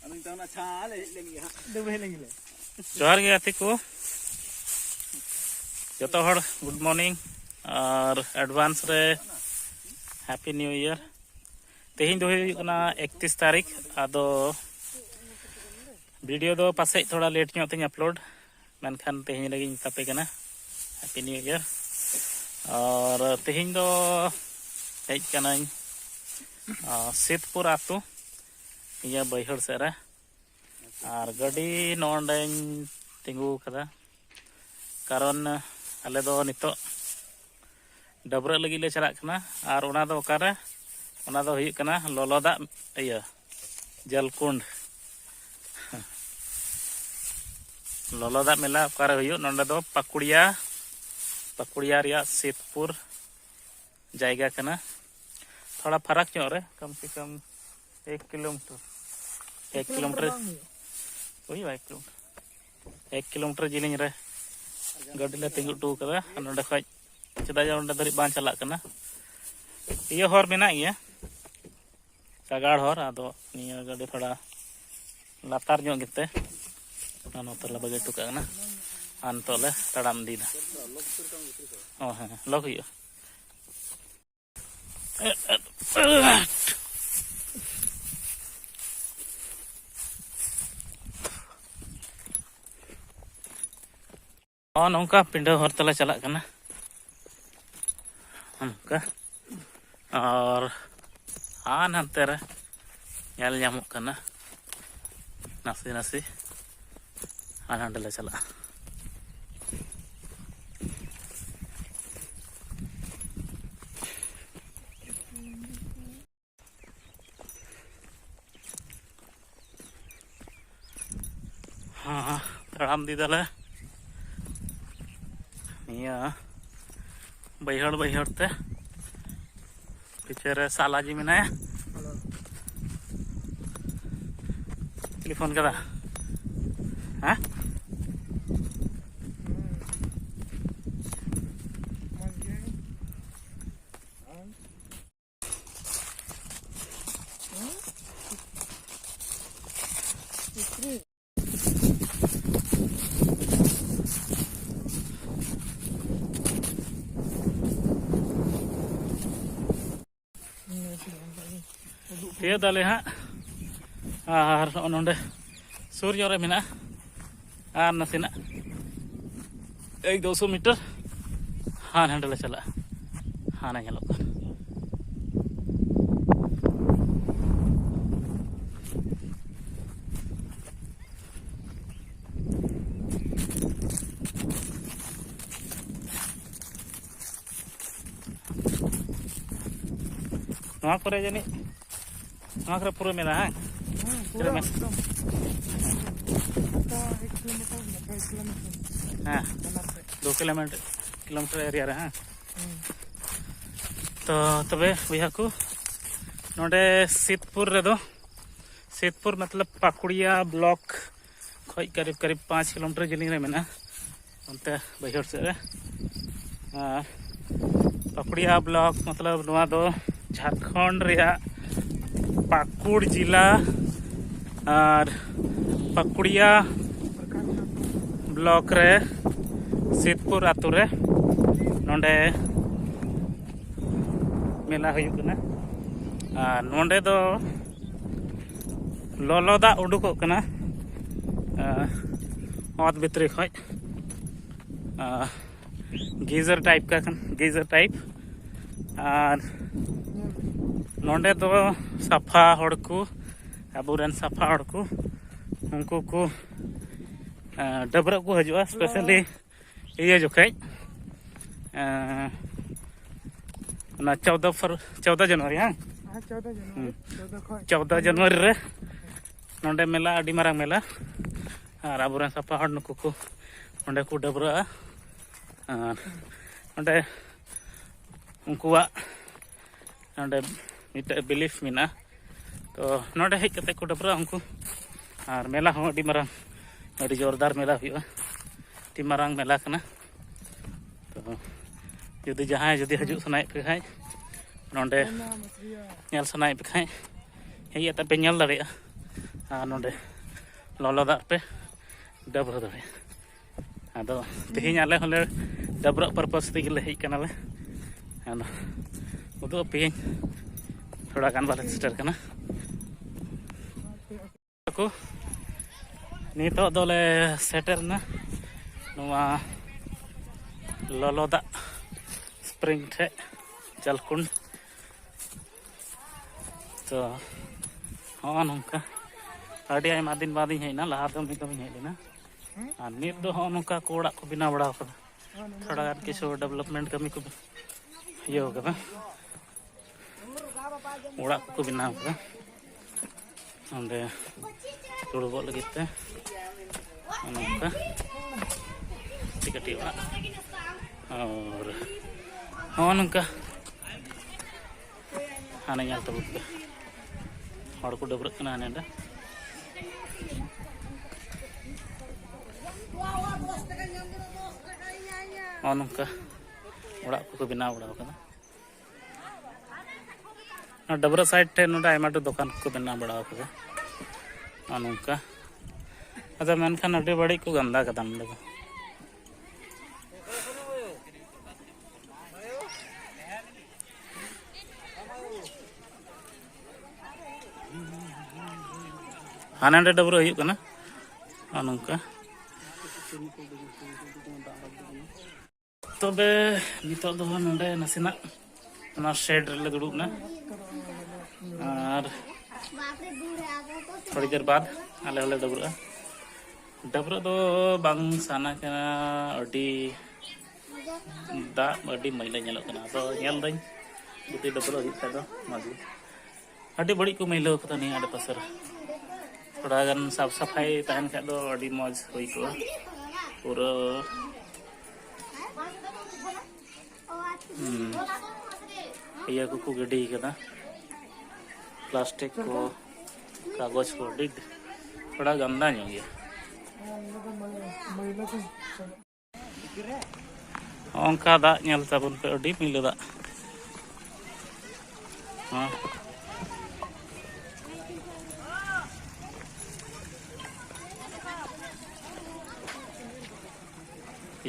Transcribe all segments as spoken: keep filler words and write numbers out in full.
ᱟᱫᱚ ᱱᱤᱛᱚᱝ ᱚᱱᱟ ᱪᱷᱟ ᱞᱮ ᱦᱮᱡ ᱞᱮᱱ ᱜᱮ ᱦᱟᱸᱜ᱾ ᱰᱟᱹᱵᱽᱨᱟᱹ ᱦᱮᱡ ᱞᱮᱱ ᱜᱮᱞᱮ᱾ ᱡᱚᱦᱟᱨ ᱜᱮ ᱜᱟᱛᱮ ᱠᱚ, ᱡᱚᱛᱚ ᱦᱚᱲ good morning ᱟᱨ advance ᱨᱮ happy new year᱾ ᱛᱮᱦᱮᱧ ᱫᱚ ᱦᱩᱭᱩᱜ ᱠᱟᱱᱟ ᱮᱠᱛᱨᱤᱥ ᱛᱟᱹᱨᱤᱠᱷ᱾ ᱟᱫᱚ video ᱫᱚ ᱯᱟᱥᱮᱡ ᱛᱷᱚᱲᱟ late ᱧᱚᱜ ᱛᱤᱧ upload, ᱢᱮᱱᱠᱷᱟᱱ ᱛᱮᱦᱮᱧ ᱨᱮᱜᱮᱧ ᱢᱮᱛᱟᱯᱮ ᱠᱟᱱᱟ happy new year᱾ ᱟᱨ ᱛᱮᱦᱮᱧ ᱫᱚ ᱦᱮᱡ ᱠᱟᱹᱱᱟᱹᱧ, ᱟ, ᱥᱤᱛᱯᱩᱨ ᱟᱹᱛᱩ, ᱤᱧᱟᱹᱜ ᱵᱟᱹᱭᱦᱟᱹᱲ ᱥᱮᱫ ᱨᱮ᱾ ᱟᱨ ᱜᱟᱹᱰᱤ ᱱᱚᱜᱼᱚᱸᱰᱮᱧ ᱛᱤᱸᱜᱩ ᱟᱠᱟᱫᱟ, ᱠᱟᱨᱚᱱ ᱟᱞᱮ ᱫᱚ ᱱᱤᱛᱚᱜ ᱰᱟᱹᱵᱽᱨᱟᱹᱜ ᱞᱟᱹᱜᱤᱫ ᱞᱮ ᱪᱟᱞᱟᱜ ᱠᱟᱱᱟ᱾ ᱟᱨ ᱚᱱᱟ ᱫᱚ ᱚᱠᱟᱨᱮ? ᱚᱱᱟ ᱫᱚ ᱦᱩᱭᱩᱜ ᱠᱟᱱᱟ ᱞᱚᱞᱚ ᱫᱟᱜ, ᱤᱭᱟᱹ, ᱡᱚᱞᱠᱩᱸᱰ᱾ ᱞᱚᱞᱚ ᱫᱟᱜ ᱢᱮᱞᱟ ᱚᱠᱟᱨᱮ ᱦᱩᱭᱩᱜ? ᱱᱚᱸᱰᱮ ᱫᱚ ᱯᱟᱠᱩᱲᱤᱭᱟ, ᱯᱟᱠᱩᱲᱤᱭᱟ ᱨᱮᱭᱟᱜ ᱥᱤᱛᱯᱩᱨ ᱡᱟᱭᱜᱟ ᱠᱟᱱᱟ᱾ ᱛᱷᱚᱲᱟ ᱯᱷᱟᱨᱟᱠ ᱧᱚᱜ ᱨᱮ, ᱠᱚᱢ ᱥᱮ ᱠᱚᱢ ᱮᱠ ᱠᱤᱞᱳᱢᱤᱴᱟᱨ, ᱮᱠ ᱠᱤᱞᱳᱢᱤᱴᱟᱨ ᱵᱟᱝ ᱦᱩᱭᱩᱜᱼᱟ᱾ ᱦᱩᱭᱩᱜᱼᱟ ᱮᱠ ᱠᱤᱞᱳᱢᱤᱴᱟᱨ, ᱮᱠ ᱠᱤᱞᱳᱢᱤᱴᱟᱨ ᱡᱮᱞᱮᱧ ᱨᱮ ᱜᱟᱹᱰᱤ ᱞᱮ ᱛᱤᱸᱜᱩ ᱦᱚᱴᱚ ᱠᱟᱫᱟ᱾ ᱟᱨ ᱱᱚᱸᱰᱮ ᱠᱷᱚᱡ, ᱪᱮᱫᱟᱜ ᱡᱮ ᱚᱸᱰᱮ ᱫᱷᱟᱹᱨᱤᱡ ᱵᱟᱝ ᱪᱟᱞᱟᱜ ᱠᱟᱱᱟ, ᱤᱭᱟᱹ ᱦᱚᱨ ᱢᱮᱱᱟᱜ ᱜᱮᱭᱟ, ᱥᱟᱜᱟᱲ ᱦᱚᱨ᱾ ᱟᱫᱚ ᱱᱤᱭᱟᱹ ᱜᱟᱹᱰᱤ ᱛᱷᱚᱲᱟ ᱞᱟᱛᱟᱨ ᱧᱚᱜ ᱜᱮᱛᱮ ᱚᱱᱟ ᱱᱚᱛᱮ ᱞᱮ ᱵᱟᱹᱜᱤ ᱦᱚᱴᱚ ᱠᱟᱜ ᱠᱟᱱᱟ᱾ ᱟᱨ ᱱᱤᱛᱚᱜ ᱞᱮ ᱛᱟᱲᱟᱢ ᱤᱫᱤᱭᱮᱫᱟ᱾ ᱚ ᱦᱮᱸ, ᱞᱚᱠ ᱦᱩᱭᱩᱜᱼᱟ᱾ ᱱᱚᱜᱼᱚ ᱱᱚᱝᱠᱟ ᱯᱤᱸᱰᱟᱹ ᱦᱚᱨ ᱛᱮᱞᱮ ᱪᱟᱞᱟᱜ ᱠᱟᱱᱟ᱾ ᱱᱚᱝᱠᱟ᱾ ᱟᱨ ᱦᱟᱱ ᱦᱟᱱᱛᱮ ᱨᱮ ᱧᱮᱞ ᱧᱟᱢᱚᱜ ᱠᱟᱱᱟ ᱱᱟᱥᱮ ᱱᱟᱥᱮ᱾ ᱟᱨ ᱦᱟᱸᱰᱮ ᱞᱮ ᱪᱟᱞᱟᱜᱼᱟ᱾ ᱦᱮᱸ, ᱛᱟᱲᱟᱢ ᱤᱫᱤ ᱫᱟᱞᱮ ᱱᱤᱭᱟᱹ ᱵᱟᱹᱭᱦᱟᱹᱲ ᱵᱟᱹᱭᱦᱟᱹᱲ ᱛᱮ᱾ ᱯᱤᱪᱷᱮ ᱨᱮ ᱥᱟᱞᱟᱡᱤ ᱢᱮᱱᱟᱭᱟ᱾ ᱪᱤᱞᱤ ᱯᱷᱳᱱ ᱠᱟᱫᱟ? ᱦᱮᱸ? ᱛᱤᱭᱳᱜ ᱫᱟᱞᱮ ᱦᱟᱸᱜ᱾ ᱟᱨ ᱱᱚᱜᱼᱚ ᱱᱚᱰᱮ ᱥᱩᱨ ᱧᱚᱜ ᱨᱮ ᱢᱮᱱᱟᱜᱼᱟ, ᱟᱨ ᱱᱟᱥᱮᱱᱟᱜ ᱮᱠ ᱫᱩᱥᱚ ᱢᱤᱴᱟᱨ ᱦᱟᱱ ᱦᱟᱸᱰᱮ ᱞᱮ ᱪᱟᱞᱟᱜᱼᱟ᱾ ᱦᱟᱱᱮ ᱧᱮᱞᱚᱜ ᱠᱟᱱᱟ᱾ ᱱᱚᱣᱟ ᱠᱚᱨᱮ ᱡᱟᱹᱱᱤᱡ, ᱱᱚᱣᱟ ᱠᱚᱨᱮ ᱯᱩᱨᱟᱹ ᱢᱮᱱᱟᱜᱼᱟ, ᱦᱮᱸ? ᱦᱮᱸ, ᱯᱩᱨᱟᱹ ᱯᱩᱨᱟᱹ ᱢᱮᱱᱟᱜᱼᱟ᱾ ᱮᱠᱫᱚᱢ᱾ ᱦᱮᱸ, ᱫᱩ ᱠᱤᱞᱳᱢᱤᱴᱟᱨ, ᱠᱤᱞᱳᱢᱤᱴᱟᱨ ᱮᱨᱤᱭᱟ ᱨᱮ, ᱦᱮᱸ? ᱛᱚ ᱛᱚᱵᱮ ᱵᱚᱭᱦᱟ ᱠᱚ, ᱱᱚᱰᱮ ᱥᱤᱛᱯᱩᱨ ᱨᱮᱫᱚ, ᱥᱤᱛᱯᱩᱨ ᱢᱚᱛᱞᱚᱵ ᱯᱟᱠᱩᱲᱤᱭᱟ ᱵᱞᱚᱠ ᱠᱷᱚᱡ ᱠᱟᱨᱤᱵ ᱠᱟᱨᱤᱵ ᱯᱟᱸᱪ ᱠᱤᱞᱳᱢᱤᱴᱟᱨ ᱡᱤᱞᱤᱧ ᱨᱮ ᱢᱮᱱᱟᱜᱼᱟ, ᱚᱱᱛᱮ ᱵᱟᱹᱭᱦᱟᱹᱲ ᱥᱮᱫ ᱨᱮ᱾ ᱟᱨ ᱯᱟᱠᱩᱲᱤᱭᱟ ᱵᱞᱚᱠ ᱢᱚᱛᱞᱚᱵ ᱱᱚᱣᱟ ᱫᱚ ᱡᱷᱟᱲᱠᱷᱚᱸᱰ ᱨᱮᱭᱟᱜ ᱯᱟᱹᱠᱩᱲ ᱡᱮᱞᱟ ᱟᱨ ᱯᱟᱠᱩᱲᱤᱭᱟ ᱵᱞᱚᱠ ᱨᱮ ᱥᱤᱛᱯᱩᱨ ᱟᱛᱳ ᱨᱮ ᱱᱚᱰᱮ ᱢᱮᱞᱟ ᱦᱩᱭᱩᱜ ᱠᱟᱱᱟ᱾ ᱟᱨ ᱱᱚᱰᱮ ᱫᱚ ᱞᱚᱞᱚ ᱫᱟᱜ ᱩᱰᱩᱠᱚᱜ ᱠᱟᱱᱟ, ᱟᱨ ᱚᱛ ᱵᱷᱤᱛᱨᱤ ᱠᱷᱚᱡ, ᱟᱨ ᱜᱤᱡᱟᱨ ᱴᱟᱭᱤᱯ ᱠᱟ ᱠᱟᱱ, ᱜᱤᱡᱟᱨ ᱴᱟᱭᱤᱯ᱾ ᱟᱨ ᱱᱚᱰᱮ ᱫᱚ ᱥᱟᱯᱷᱟ ᱦᱚᱲ ᱠᱚ, ᱟᱵᱚᱨᱮᱱ ᱥᱟᱯᱷᱟ ᱦᱚᱲ ᱠᱚ, ᱩᱱᱠᱩ ᱠᱚ, ᱟᱨ ᱰᱟᱹᱵᱽᱨᱟᱹᱜ ᱠᱚ ᱦᱤᱡᱩᱜᱼᱟ, ᱥᱯᱮᱥᱟᱞᱤ ᱤᱭᱟᱹ ᱡᱚᱠᱷᱮᱡ, ᱮᱸ, ᱚᱱᱟ ᱪᱳᱫᱽᱫᱳ ᱯᱷᱚᱨ-, ᱪᱳᱫᱽᱫᱳ ᱡᱟᱱᱩᱣᱟᱨᱤ, ᱦᱮᱸ? ᱦᱮᱸ, ᱪᱳᱫᱽᱫᱳ ᱡᱟᱱᱩᱣᱟᱨᱤ, ᱦᱩᱸ᱾ ᱪᱳᱫᱽᱫᱳ ᱠᱷᱚᱡ ᱪᱳᱫᱽᱫᱳ ᱡᱟᱱᱩᱣᱟᱨᱤ ᱨᱮ ᱱᱚᱰᱮ ᱢᱮᱞᱟ, ᱟᱹᱰᱤ ᱢᱟᱨᱟᱝ ᱢᱮᱞᱟ, ᱟᱨ ᱟᱵᱚᱨᱮᱱ ᱥᱟᱯᱷᱟ ᱦᱚᱲ ᱱᱩᱠᱩ ᱠᱚ ᱚᱸᱰᱮ ᱠᱚ ᱰᱟᱹᱵᱽᱨᱟᱹᱜᱼᱟ, ᱟᱨ ᱚᱸᱰᱮ ᱩᱱᱠᱩᱣᱟᱜ ᱱᱚᱰᱮ ᱢᱤᱫᱴᱮᱡ ᱵᱤᱞᱤᱯᱷ ᱢᱮᱱᱟᱜᱼᱟ᱾ ᱛᱚ ᱱᱚᱰᱮ ᱦᱮᱡ ᱠᱟᱛᱮ ᱠᱚ ᱰᱟᱹᱵᱽᱨᱟᱹᱜᱼᱟ ᱩᱱᱠᱩ᱾ ᱟᱨ ᱢᱮᱞᱟ ᱦᱚᱸ ᱟᱹᱰᱤ ᱢᱟᱨᱟᱝ, ᱟᱹᱰᱤ ᱡᱳᱨᱫᱟᱨ ᱢᱮᱞᱟ ᱦᱩᱭᱩᱜᱼᱟ, ᱟᱹᱰᱤ ᱢᱟᱨᱟᱝ ᱢᱮᱞᱟ ᱠᱟᱱᱟ᱾ ᱛᱚ ᱡᱩᱫᱤ ᱡᱟᱦᱟᱸᱭ ᱡᱩᱫᱤ ᱦᱤᱡᱩᱜ ᱥᱟᱱᱟᱭᱮᱫ ᱯᱮ ᱠᱷᱟᱡ, ᱱᱚᱰᱮ ᱧᱮᱞ ᱥᱟᱱᱟᱭᱮᱫ ᱯᱮ ᱠᱷᱟᱡ, ᱦᱮᱡ ᱠᱟᱛᱮ ᱯᱮ ᱧᱮᱞ ᱫᱟᱲᱮᱭᱟᱜᱼᱟ᱾ ᱟᱨ ᱱᱚᱰᱮ ᱞᱚᱞᱚ ᱫᱟᱜ ᱯᱮ ᱰᱟᱹᱵᱽᱨᱟᱹ ᱫᱟᱲᱮᱭᱟᱜᱼᱟ᱾ ᱟᱫᱚ ᱛᱮᱦᱮᱧ ᱟᱞᱮ ᱦᱚᱸᱞᱮ ᱰᱟᱹᱵᱽᱨᱟᱹᱜ ᱯᱟᱨᱯᱟᱥ ᱛᱮᱜᱮ ᱞᱮ ᱦᱮᱡ ᱠᱟᱱᱟᱞᱮ᱾ ᱟᱫᱚ ᱩᱫᱩᱜ ᱟᱯᱮᱭᱟᱹᱧ ᱛᱷᱚᱲᱟ ᱜᱟᱱ ᱵᱟᱞᱮ ᱥᱮᱴᱮᱨ ᱠᱟᱱᱟ᱾ ᱠᱚ, ᱱᱤᱛᱚᱜ ᱫᱚᱞᱮ ᱥᱮᱴᱮᱨ ᱮᱱᱟ ᱱᱚᱣᱟ ᱞᱚᱞᱚ ᱫᱟᱜ ᱥᱯᱨᱤᱝ ᱴᱷᱮᱡ, ᱡᱟᱞᱠᱩᱱᱰ᱾ ᱛᱚ, ᱦᱚᱸᱜᱼᱚ ᱱᱚᱝᱠᱟ ᱟᱹᱰᱤ ᱟᱭᱢᱟ ᱫᱤᱱ ᱵᱟᱫᱤᱧ ᱦᱮᱡ ᱮᱱᱟ, ᱞᱟᱦᱟ ᱫᱚ ᱢᱤᱫ ᱫᱚᱢ ᱤᱧ ᱦᱮᱡ ᱞᱮᱱᱟ᱾ ᱟᱨ ᱱᱤᱛ ᱫᱚ ᱦᱚᱸᱜᱼᱚ ᱱᱚᱝᱠᱟ ᱠᱚ ᱚᱲᱟᱜ ᱠᱚ ᱵᱮᱱᱟᱣ ᱵᱟᱲᱟ ᱟᱠᱟᱫᱟ, ᱛᱷᱚᱲᱟ ᱜᱟᱱ ᱠᱤᱪᱷᱩ ᱰᱮᱵᱷᱞᱚᱯᱢᱮᱱᱴ ᱠᱟᱹᱢᱤ ᱠᱚ ᱤᱭᱟᱹ ᱠᱟᱫᱟ᱾ ᱚᱲᱟᱜ ᱠᱚᱠᱚ ᱵᱮᱱᱟᱣ ᱠᱟᱫᱟ ᱚᱸᱰᱮ ᱫᱩᱲᱩᱵᱚᱜ ᱞᱟᱹᱜᱤᱫ ᱛᱮ, ᱱᱚᱝᱠᱟ ᱠᱟᱹᱴᱤᱡ ᱠᱟᱹᱴᱤᱡ ᱚᱲᱟᱜ᱾ ᱟᱨ ᱱᱚᱜᱼᱚ ᱱᱚᱝᱠᱟ ᱦᱟᱱᱮ ᱧᱮᱞ ᱛᱟᱵᱚᱱ ᱯᱮ, ᱦᱚᱲ ᱠᱚ ᱰᱟᱹᱵᱽᱨᱟᱹᱜ ᱠᱟᱱᱟ ᱦᱟᱱᱮ ᱚᱸᱰᱮ᱾ ᱱᱚᱜᱼᱚ ᱱᱚᱝᱠᱟ ᱚᱲᱟᱜ ᱠᱚᱠᱚ ᱵᱮᱱᱟᱣ ᱵᱟᱲᱟ ᱟᱠᱟᱫᱟ᱾ ᱚᱱᱟ ᱰᱟᱹᱵᱽᱨᱟᱹ ᱥᱟᱭᱤᱰ ᱴᱷᱮᱱ ᱱᱚᱰᱮ ᱟᱭᱢᱟ ᱰᱷᱮᱨ ᱫᱚᱠᱟᱱ ᱠᱚᱠᱚ ᱵᱮᱱᱟᱣ ᱵᱟᱲᱟ ᱟᱠᱟᱫᱟ᱾ ᱱᱚᱜᱼᱚ ᱱᱚᱝᱠᱟ᱾ ᱟᱫᱚ ᱢᱮᱱᱠᱷᱟᱱ ᱟᱹᱰᱤ ᱵᱟᱹᱲᱤᱡ ᱠᱚ ᱜᱟᱱᱫᱟ ᱠᱟᱫᱟ ᱱᱚᱰᱮ ᱫᱚ᱾ ᱦᱟᱱᱮ ᱦᱟᱸᱰᱮ ᱰᱟᱹᱵᱽᱨᱟᱹ ᱦᱩᱭᱩᱜ ᱠᱟᱱᱟ᱾ ᱱᱚᱜᱼᱚ ᱱᱚᱝᱠᱟ᱾ ᱛᱚᱵᱮ ᱱᱤᱛᱚᱜ ᱫᱚ ᱱᱚᱰᱮ ᱱᱟᱥᱮᱱᱟᱜ ᱚᱱᱟ ᱥᱮᱰ ᱨᱮᱞᱮ ᱫᱩᱲᱩᱵ ᱮᱱᱟ, ᱟᱨ ᱛᱷᱚᱲᱤ ᱫᱮᱨ ᱵᱟᱫᱽ ᱟᱞᱮ ᱦᱚᱸᱞᱮ ᱰᱟᱹᱵᱽᱨᱟᱹᱜᱼᱟ᱾ ᱰᱟᱹᱵᱽᱨᱟᱹᱜ ᱫᱚ ᱵᱟᱝ ᱥᱟᱱᱟ ᱠᱟᱱᱟ, ᱟᱹᱰᱤ ᱫᱟᱜ ᱟᱹᱰᱤ ᱢᱟᱹᱭᱞᱟᱹ ᱧᱮᱞᱚᱜ ᱠᱟᱱᱟ᱾ ᱟᱫᱚ ᱧᱮᱞ ᱫᱟᱹᱧ ᱡᱩᱫᱤ ᱰᱟᱹᱵᱽᱨᱟᱹᱜ ᱦᱩᱭᱩᱜ ᱠᱷᱟᱡ ᱫᱚ ᱢᱚᱡᱽ ᱜᱮ᱾ ᱟᱹᱰᱤ ᱵᱟᱹᱲᱤᱡ ᱠᱚ ᱢᱟᱹᱭᱞᱟᱹᱣ ᱠᱟᱫᱟ ᱱᱤᱭᱟᱹ ᱟᱰᱮ ᱯᱟᱥᱮ ᱨᱮ᱾ ᱛᱷᱚᱲᱟ ᱜᱟᱱ ᱥᱟᱯ ᱥᱟᱯᱷᱟᱭ ᱛᱟᱦᱮᱱ ᱠᱷᱟᱡ ᱫᱚ ᱟᱹᱰᱤ ᱢᱚᱡᱽ ᱦᱩᱭ ᱠᱚᱜᱼᱟ᱾ ᱯᱩᱨᱟᱹ, ᱦᱩᱸ, ᱤᱭᱟᱹ ᱠᱚᱠᱚ ᱜᱤᱰᱤ ᱠᱟᱫᱟ, ᱯᱞᱟᱥᱴᱤᱠ ᱠᱚ, ᱠᱟᱜᱚᱡᱽ ᱠᱚ, ᱟᱹᱰᱤ ᱛᱷᱚᱲᱟ ᱜᱟᱱᱫᱟ ᱧᱚᱜ ᱜᱮᱭᱟ᱾ ᱦᱚᱸᱜᱼᱚᱝᱠᱟ ᱫᱟᱜ ᱧᱮᱞ ᱛᱟᱵᱚᱱ ᱯᱮ, ᱟᱹᱰᱤ ᱢᱟᱹᱭᱞᱟᱹ ᱫᱟᱜ᱾ ᱦᱮᱸ᱾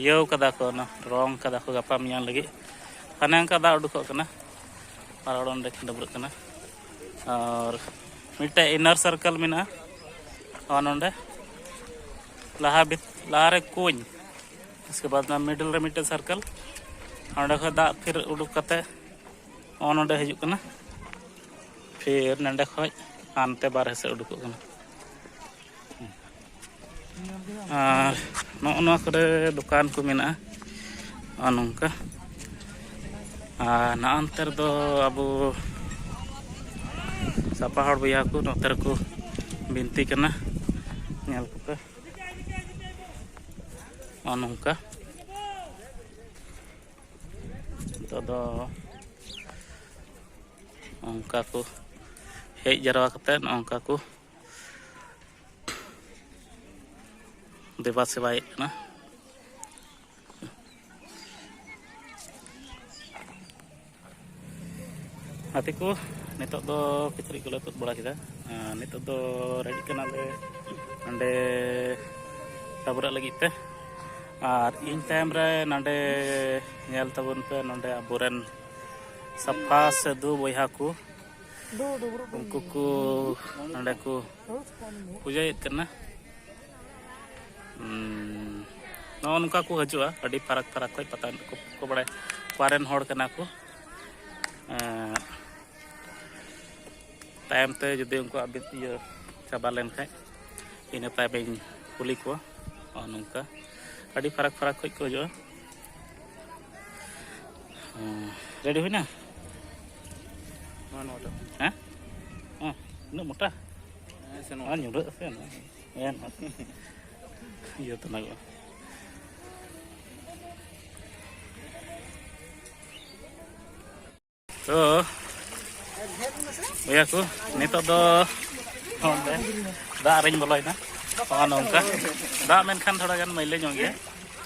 ᱤᱭᱟᱹᱣ ᱠᱟᱫᱟ ᱠᱚ, ᱚᱱᱟ ᱨᱚᱝ ᱠᱟᱫᱟ ᱠᱚ ᱜᱟᱯᱟ ᱢᱮᱭᱟᱝ ᱞᱟᱹᱜᱤᱫ᱾ ᱦᱟᱱᱮ ᱚᱱᱠᱟ ᱫᱟᱜ ᱩᱰᱩᱠᱚᱜ ᱠᱟᱱᱟ, ᱟᱨ ᱦᱚᱲ ᱚᱸᱰᱮ ᱠᱤᱱ ᱰᱟᱹᱵᱽᱨᱟᱹᱜ ᱠᱟᱱᱟ᱾ ᱟᱨ ᱢᱤᱫᱴᱮᱡ ᱤᱱᱟᱨ ᱥᱟᱨᱠᱮᱞ ᱢᱮᱱᱟᱜᱼᱟ, ᱱᱚᱜᱼᱚ ᱱᱚᱰᱮ ᱞᱟᱦᱟ ᱵᱷᱤᱛ ᱞᱟᱦᱟᱨᱮ ᱠᱩᱧ, ᱩᱥᱠᱮ ᱵᱟᱫ ᱚᱱᱟ ᱢᱤᱰᱤᱞ ᱨᱮ ᱢᱤᱫᱴᱮᱡ ᱥᱟᱨᱠᱮᱞ, ᱚᱸᱰᱮ ᱠᱷᱚᱡ ᱫᱟᱜ ᱯᱷᱤᱨ ᱩᱰᱩᱠ ᱠᱟᱛᱮ ᱱᱚᱜᱼᱚ ᱱᱚᱰᱮ ᱦᱤᱡᱩᱜ ᱠᱟᱱᱟ, ᱯᱷᱤᱨ ᱱᱚᱰᱮ ᱠᱷᱚᱡ ᱦᱟᱱᱛᱮ ᱵᱟᱨᱦᱮ ᱥᱮᱫ ᱩᱰᱩᱠᱚᱜ ᱠᱟᱱᱟ᱾ ᱟᱨ ᱱᱚᱜᱼᱚ ᱱᱚᱣᱟ ᱠᱚᱨᱮ ᱫᱚᱠᱟᱱ ᱠᱚ ᱢᱮᱱᱟᱜᱼᱟ, ᱱᱚᱜᱼᱚ ᱱᱚᱝᱠᱟ᱾ ᱟᱨ ᱱᱚᱜᱼᱚ ᱱᱚᱛᱮ ᱨᱮᱫᱚ ᱟᱵᱚ ᱥᱟᱯᱟ ᱦᱚᱲ ᱵᱚᱭᱦᱟ ᱠᱚ ᱱᱚᱛᱮ ᱨᱮᱠᱚ ᱵᱤᱱᱛᱤ ᱠᱟᱱᱟ, ᱧᱮᱞ ᱠᱚᱯᱮ, ᱱᱚᱜᱼᱚ ᱱᱚᱝᱠᱟ᱾ ᱱᱤᱛᱚᱜ ᱫᱚ ᱚᱱᱠᱟ ᱠᱚ ᱦᱮᱡ ᱡᱟᱨᱣᱟ ᱠᱟᱛᱮ ᱱᱚᱜᱼᱚ ᱱᱚᱝᱠᱟ ᱠᱚ ᱫᱮᱵᱟ ᱥᱮᱵᱟᱭᱮᱫ ᱠᱟᱱᱟ᱾ ᱜᱟᱛᱮ ᱠᱚ, ᱱᱤᱛᱚᱜ ᱫᱚ ᱠᱤᱪᱨᱤᱡ ᱠᱚᱞᱮ ᱛᱩᱫ ᱵᱟᱲᱟ ᱠᱮᱫᱟ᱾ ᱟᱨ ᱱᱤᱛᱚᱜ ᱫᱚ ᱨᱮᱰᱤᱜ ᱠᱟᱱᱟᱞᱮ ᱱᱚᱸᱰᱮ ᱰᱟᱹᱵᱽᱨᱟᱹᱜ ᱞᱟᱹᱜᱤᱫ ᱛᱮ᱾ ᱟᱨ ᱤᱧ ᱛᱟᱭᱚᱢ ᱨᱮ ᱱᱚᱸᱰᱮ ᱧᱮᱞ ᱛᱟᱵᱚᱱ ᱯᱮ, ᱱᱚᱸᱰᱮ ᱟᱵᱚᱨᱮᱱ ᱥᱟᱯᱷᱟ ᱥᱟᱹᱫᱷᱩ ᱵᱚᱭᱦᱟ ᱠᱚ, ᱩᱱᱠᱩ ᱠᱚ ᱱᱚᱸᱰᱮ ᱠᱚ ᱯᱩᱡᱟᱹᱭᱮᱫ ᱠᱟᱱᱟ᱾ ᱩᱸ, ᱱᱚᱜᱼᱚ ᱱᱚᱝᱠᱟ ᱠᱚ ᱦᱤᱡᱩᱜᱼᱟ, ᱟᱹᱰᱤ ᱯᱷᱟᱨᱟᱠ ᱯᱷᱟᱨᱟᱠ ᱠᱷᱚᱱ ᱯᱟᱛᱟ ᱮᱱᱮᱡ ᱠᱚ, ᱠᱚ ᱵᱟᱲᱟᱭᱟ, ᱚᱠᱟ ᱨᱮᱱ ᱦᱚᱲ ᱠᱟᱱᱟ ᱠᱚ᱾ ᱮᱸ, ᱛᱟᱭᱚᱢ ᱛᱮ ᱡᱩᱫᱤ ᱩᱱᱠᱩᱣᱟᱜ ᱵᱤ-, ᱤᱭᱟᱹ ᱪᱟᱵᱟ ᱞᱮᱱ ᱠᱷᱟᱡ, ᱤᱱᱟᱹ ᱛᱟᱭᱚᱢ ᱤᱧ ᱠᱩᱞᱤ ᱠᱚᱣᱟ᱾ ᱱᱚᱜᱼᱚ ᱱᱚᱝᱠᱟ ᱟᱹᱰᱤ ᱯᱷᱟᱨᱟᱠ ᱯᱷᱟᱨᱟᱠ ᱠᱷᱚᱱ ᱠᱚ ᱦᱤᱡᱩᱜᱼᱟ᱾ ᱦᱮᱸ, ᱨᱮᱰᱤ ᱦᱩᱭᱱᱟ? ᱱᱚᱣᱟ ᱱᱚᱣᱟᱴᱟᱜ᱾ ᱦᱮᱸ? ᱦᱮᱸ, ᱩᱱᱟᱹᱜ ᱢᱚᱴᱟ? ᱦᱮᱸ, ᱥᱮ ᱱᱚᱣᱟ᱾ ᱟᱨ ᱧᱩᱨᱦᱟᱹᱜ ᱟᱥᱮ ᱱᱚᱣᱟ᱾ ᱦᱮᱸ, ᱱᱚᱣᱟ᱾ ᱤᱭᱟᱹ ᱛᱟᱱᱟᱜᱚᱜᱼᱟ᱾ ᱛᱚ, ᱵᱚᱭᱦᱟ ᱠᱚ, ᱱᱤᱛᱚᱜ ᱫᱚ ᱱᱚᱰᱮ ᱫᱟᱜ ᱨᱮᱧ ᱵᱚᱞᱚᱭᱮᱱᱟ᱾ ᱱᱚᱜᱼᱚ ᱱᱚᱝᱠᱟ ᱫᱟᱜ, ᱢᱮᱱᱠᱷᱟᱱ ᱛᱷᱚᱲᱟ ᱜᱟᱱ ᱢᱟᱹᱭᱞᱟᱹ ᱧᱚᱜ ᱜᱮᱭᱟ,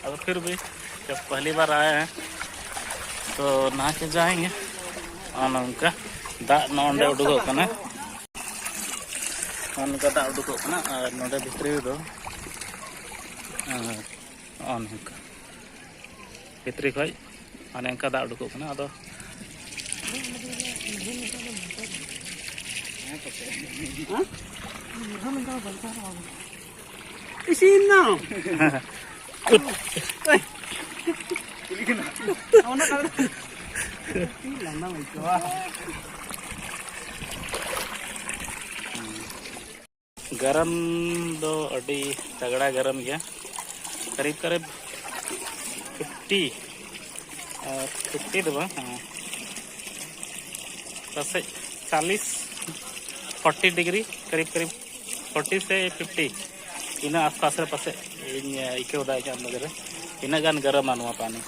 ᱟᱫᱚ ᱯᱷᱤᱨ ᱵᱷᱤ ᱡᱚᱵ ᱯᱟᱦᱞᱤ ᱵᱟᱨ ᱟᱭᱟ ᱦᱮᱸ, ᱛᱚ ᱱᱟᱦᱟ ᱠᱮ ᱡᱟᱭᱮᱸᱜᱮ᱾ ᱱᱚᱜᱼᱚ ᱱᱚᱝᱠᱟ ᱫᱟᱜ ᱱᱚᱜᱼᱚ ᱱᱚᱰᱮ ᱩᱰᱩᱠᱚᱜ ᱠᱟᱱᱟ, ᱱᱚᱜᱼᱚ ᱱᱚᱝᱠᱟ ᱫᱟᱜ ᱩᱰᱩᱠᱚᱜ ᱠᱟᱱᱟ᱾ ᱟᱨ ᱱᱚᱰᱮ ᱵᱷᱤᱛᱨᱤ ᱨᱮᱫᱚ, ᱟᱨ ᱱᱚᱜᱼᱚ ᱱᱚᱝᱠᱟ ᱵᱷᱤᱛᱨᱤ ᱠᱷᱚᱡ ᱚᱱᱮ ᱚᱱᱠᱟ ᱫᱟᱜ ᱩᱰᱩᱠᱚᱜ ᱠᱟᱱᱟ᱾ ᱟᱫᱚ ᱤᱥᱤᱱ ᱱᱟ᱾ ᱜᱟᱨᱟᱢ ᱫᱚ ᱟᱹᱰᱤ ᱛᱟᱜᱲᱟ ᱜᱟᱨᱟᱢ ᱜᱮᱭᱟ, ᱠᱟᱨᱤᱵ ᱠᱟᱨᱤᱵ ᱯᱷᱤᱯᱴᱤ, ᱟᱨ ᱯᱷᱤᱯᱴᱤ ᱫᱚ ᱵᱟᱝ, ᱦᱮᱸ, ᱯᱟᱥᱮᱡ ᱪᱟᱞᱤᱥ, ᱯᱷᱳᱨᱴᱤ ᱰᱤᱜᱽᱨᱤ, ᱠᱟᱨᱤᱵ ᱠᱟᱨᱤᱵ ᱯᱷᱳᱨᱴᱤ ᱥᱮ ᱯᱷᱤᱯᱴᱤ, ᱤᱱᱟᱹ ᱟᱥᱯᱟᱥ ᱨᱮ ᱯᱟᱥᱮᱡ ᱤᱧ ᱟᱹᱭᱠᱟᱹᱣ ᱮᱫᱟ ᱤᱧᱟᱹᱜ ᱟᱱᱫᱟᱡ ᱨᱮ᱾ ᱤᱱᱟᱹᱜ ᱜᱟᱱ ᱜᱟᱨᱟᱢᱟ ᱱᱚᱣᱟ ᱯᱟᱱᱤ᱾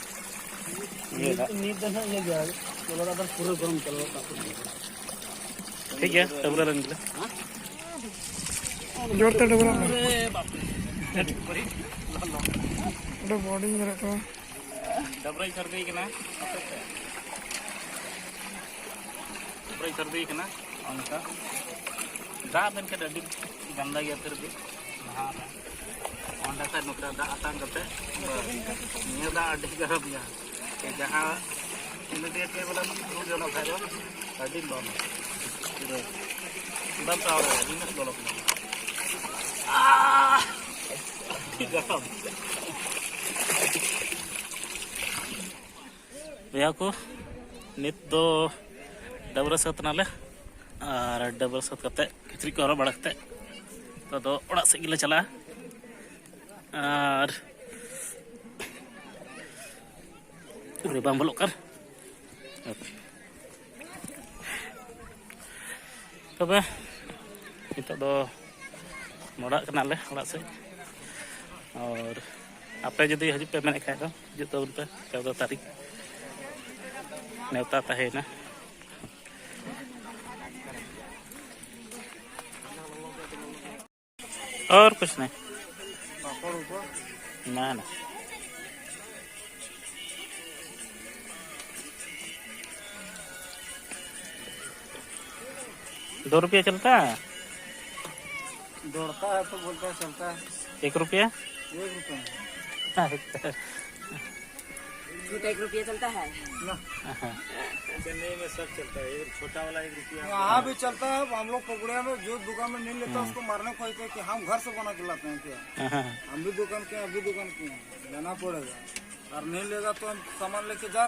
ᱤᱭᱟᱹ ᱫᱟᱜ᱾ ᱱᱤᱛ ᱫᱚ ᱱᱟᱦᱟᱜ ᱤᱭᱟᱹ ᱜᱮᱭᱟ, ᱞᱚᱞᱚ ᱫᱟᱜ ᱫᱚ ᱯᱩᱨᱟᱹ ᱜᱚᱨᱚᱢ ᱪᱟᱞᱟᱣ ᱠᱟᱜ ᱠᱟᱱᱟ᱾ ᱴᱷᱤᱠ ᱜᱮᱭᱟ, ᱰᱟᱹᱵᱽᱨᱟᱹ ᱞᱮᱱ ᱜᱮᱞᱮ᱾ ᱡᱳᱨ ᱛᱮ ᱰᱟᱹᱵᱽᱨᱟᱹᱜ ᱢᱮ᱾ ᱚᱸᱰᱮ ᱵᱚᱰᱤᱧ ᱧᱮᱞᱮᱫ ᱛᱟᱢᱟ᱾ ᱰᱟᱹᱵᱽᱨᱟᱹᱧ ᱥᱟᱹᱨᱫᱤ ᱠᱟᱱᱟ᱾ ᱰᱟᱹᱵᱽᱨᱟᱹᱧ ᱥᱟᱹᱨᱫᱤ ᱠᱟᱱᱟ᱾ ᱚᱱᱠᱟ ᱫᱟᱜ ᱢᱮᱱᱠᱷᱟᱱ ᱟᱹᱰᱤ ᱜᱟᱱᱫᱟ ᱜᱮᱭᱟ, ᱯᱷᱤᱨ ᱵᱷᱤ ᱱᱟᱦᱟᱜ ᱚᱸᱰᱮ ᱠᱷᱚᱱ ᱱᱚᱛᱮ ᱫᱟᱜ ᱟᱛᱟᱝ ᱠᱟᱛᱮ, ᱱᱤᱭᱟᱹ ᱫᱟᱜ ᱟᱹᱰᱤ ᱜᱚᱨᱚᱢ ᱜᱮᱭᱟ᱾ ᱡᱟᱦᱟᱸ ᱤᱱᱟᱹ ᱛᱮᱜᱮ ᱵᱚᱞᱮ ᱫᱩ ᱡᱚᱱᱚᱜ ᱠᱷᱟᱡ ᱫᱚ ᱟᱹᱰᱤ ᱞᱚᱞᱚ᱾ ᱯᱩᱨᱟᱹ ᱵᱟᱢ ᱥᱟᱦᱟᱣ ᱫᱟᱲᱮᱭᱟᱜᱼᱟ, ᱱᱤᱱᱟᱹᱜ ᱞᱚᱞᱚ ᱠᱟᱱᱟ᱾ ᱟᱦ! ᱟᱹᱰᱤ ᱜᱚᱨᱚᱢ᱾ ᱵᱚᱭᱦᱟ ᱠᱚ, ᱱᱤᱛ ᱫᱚ ᱰᱟᱹᱵᱽᱨᱟᱹ ᱥᱟᱹᱛ ᱮᱱᱟᱞᱮ, ᱟᱨ ᱰᱟᱹᱵᱽᱨᱟᱹ ᱥᱟᱹᱛ ᱠᱟᱛᱮ, ᱠᱤᱪᱨᱤᱡ ᱠᱚ ᱦᱚᱨᱚᱜ ᱵᱟᱲᱟ ᱠᱟᱛᱮ, ᱱᱤᱛᱚᱜ ᱫᱚ ᱚᱲᱟᱜ ᱥᱮᱫ ᱜᱮᱞᱮ ᱪᱟᱞᱟᱜᱼᱟ᱾ ᱟᱨ ᱟᱹᱣᱨᱤ ᱵᱟᱝ ᱵᱚᱞᱚᱜ ᱠᱟᱱ᱾ ᱛᱚᱵᱮ ᱱᱤᱛᱚᱜ ᱫᱚ ᱢᱚᱲᱟᱜ ᱠᱟᱱᱟᱞᱮ ᱚᱲᱟᱜ ᱥᱮᱫ᱾ ᱟᱨ ᱟᱯᱮ ᱡᱩᱫᱤ ᱦᱤᱡᱩᱜ ᱯᱮ ᱢᱮᱱᱮᱫ ᱠᱷᱟᱡ ᱫᱚ, ᱦᱤᱡᱩᱜ ᱛᱟᱵᱚᱱ ᱯᱮ᱾ ᱪᱳᱫᱽᱫᱚ ᱛᱟᱹᱨᱤᱠᱷ ᱱᱮᱣᱛᱟ ᱛᱟᱦᱮᱸᱭᱮᱱᱟ᱾ और कुछ नहीं। ना, ना। दो रुपया चलता है? दौड़ता है तो बोलता है चलता है। एक रुपया? एक रुपया। तो एक रुपया चलता है। ना। चेन्नई में सब चलता है, एक छोटा वाला एक रुपया। यहाँ भी चलता है। हम लोग पकौड़िया में जो दुकान में नहीं लेता, उसको मारने को कहते हैं कि हम घर से बना के लाते हैं क्या? हम भी दुकान के हैं, आप भी दुकान के हैं, लेना पड़ेगा। और नहीं लेगा तो हम सामान लेके जा